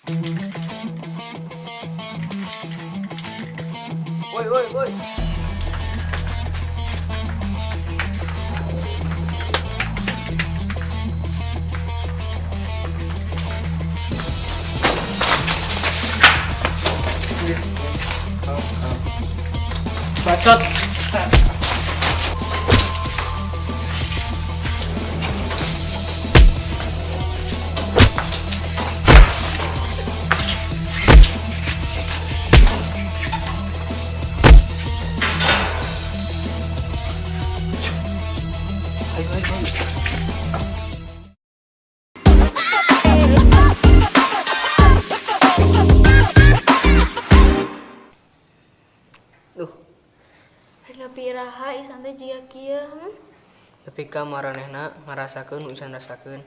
Woi, woi, woi. Bacot. Ayo, ayo, ayo. Duh, Nepi iraha Isan teh jiga kieu, Nepi ka maranehna ngarasakeun nu Isan rasakeun.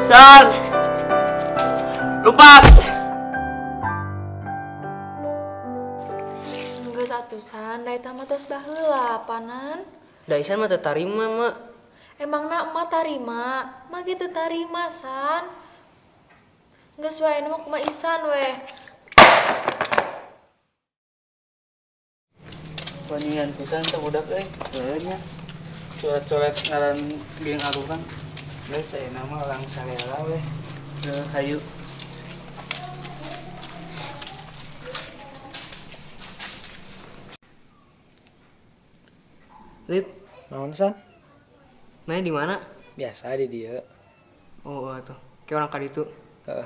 San. Lompat. Geus atuh, San, da eta mah tos baheula panan. Da Isan mah teu tarima, Mak. Emangna emak tarima? Emak ge teu tarima, San. Geus wae nu mah kumaha Isan weh. Wanian pisan teh budak euy. Heueuh nya. Coret-coret ngaran geng arurang. Geus ayeuna mah urang sarela weh. Heuh, hayu. Lip, Naon, San? main di mana? Biasa di dieu. Oh, atuh. Kayak orang kaditu. Heeh.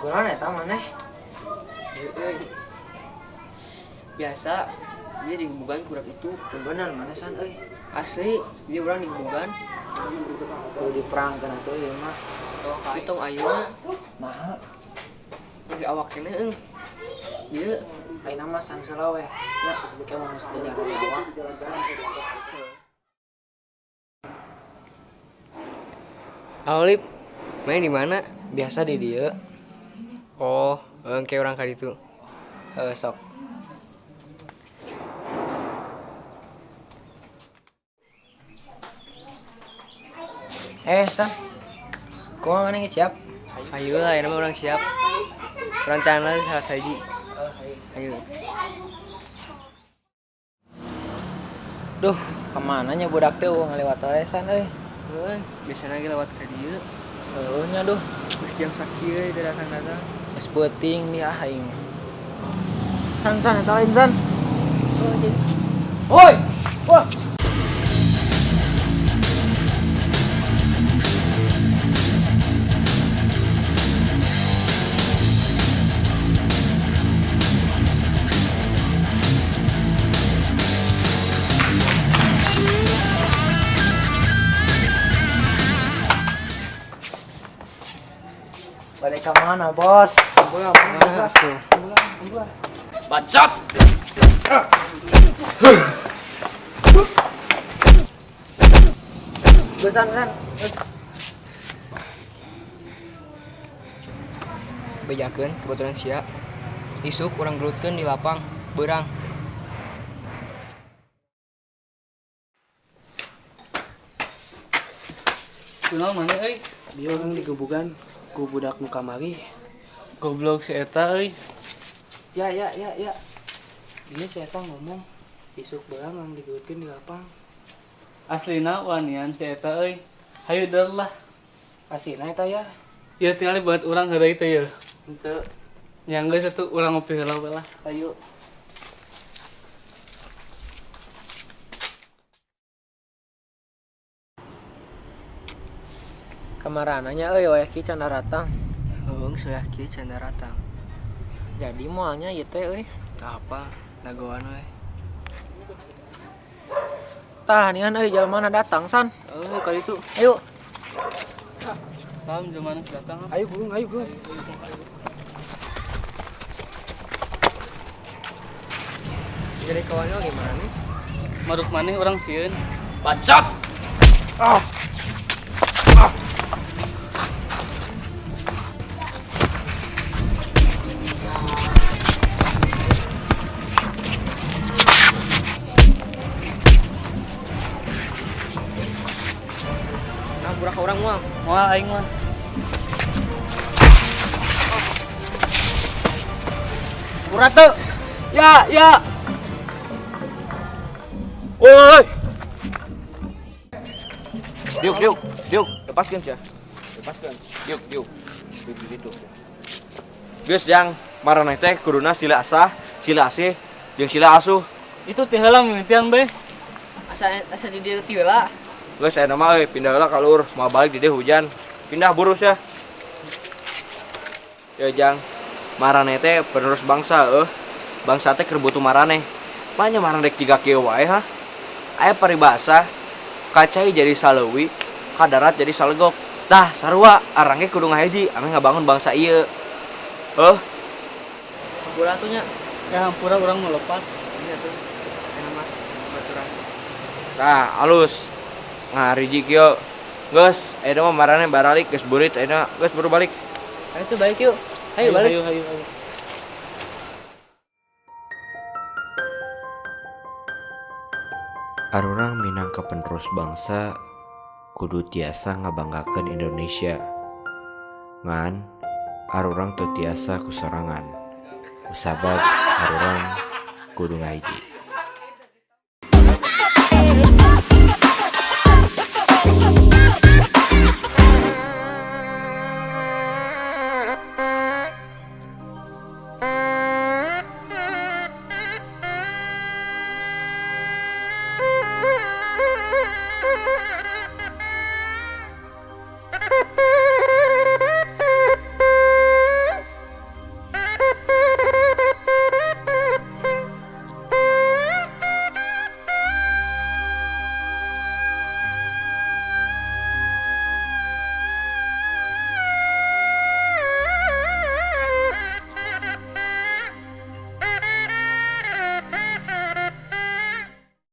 Kunaon eta maneh? Euy. Biasa, dia digebugan kurak itu. Bener maneh, San, euy. Asli, dia urang digebugan. Kudu diperangkeun atuh ieu mah. Tapi tong ayeuna Naha? di awak keneh eung. Ieu Ayeuna mah san heula weh. Nya, ke mah geus teu jaga awak. Halo Lip, main di mana? Biasa di dieu. Oh, kayak orang kaditu. Heuh, sok. Eh, San. Kumaha maneh geus siap? Ayo lah, ini mah orang siap. Rencana salah sahiji. Heuh, ayo. Ayo. Duh, kemana nya budak teh eueuh ngaliwat wae, San euy. Heuh, biasana ge lewat ka dieu. Heueuh nya duh. Geus jam sakieu teu datang-datang. Geus peuting dia aing. San, San, eta lain, San. Oh, jadi Woi. Wah. Balik ke mana, bos? mana tuh? Bacot. Geus, San, San. Geus. Bejakeun kebetulan sia. Isuk urang gelutkeun di lapang, beurang. Kunaon maneh euy? Dia urang digebugan ku budak nu kamari. Goblok si eta euy. Ya, ya, ya, ya. Dia si eta ngomong isuk beurang urang digelutkeun di lapang. Aslina wanian si eta euy. Hayu der lah. Aslina eta ya. Ya tinggal buat urang heureuy teh ye. Henteu. Yang geus atuh urang ngopi heula we lah. Ayo. Kamarananya euy wayah kieu can daratang. Heuh, geus wayah kieu can daratang. Jadi moalnya ieu teh euy. Tah apa? Dagoan we. Tah nian euy jalmana datang, San. Oh, kali itu. Ayo. Paham jelema datang. Ayo gung, ayo gung. Jadi kawannya gimana nih? Maruk maneh urang sieun. Bacot. Ah. Nah, burak ka urang moal. Moal aing mah. Murah tuh. Ya, ya. Woi. Diuk, diuk, diuk, lepaskan sih. Lepaskan. Diuk, diuk. Diuk di situ. Geus jang, maraneh teh kuduna sila asah, sila asih, jeung sila asuh. Itu teh heula mimitian be. Asa asa di dieu ti heula. Geus aya mah euy, pindah heula ka luhur, mau balik di dieu hujan. Pindah buru sia. Ya jang, maraneh teh penerus bangsa euy. Bangsa teh keur butuh maraneh. Banyak maraneh rek jiga kieu wae ha. Aya paribasa, kacai jadi saleuwi, kadarat jadi salegok. Tah, sarua arang ge kudu ngahiji ameh ngabangun bangsa ieu. Heuh, Hampura tuh nya. Ya hampura urang mah lepat. Iya tuh. Enak mah baturan. tah alus. Ngariji kieu. Geus, ayeuna mah maraneh baralik geus burit ayeuna geus buru balik. Ayo tuh balik yuk. Ayo balik. Ayo ayo ayo. Arurang minangka penerus bangsa kudu tiasa ngabanggakeun Indonesia. Ngan arurang teu tiasa ku sorangan. Sabab arurang kudu ngahiji.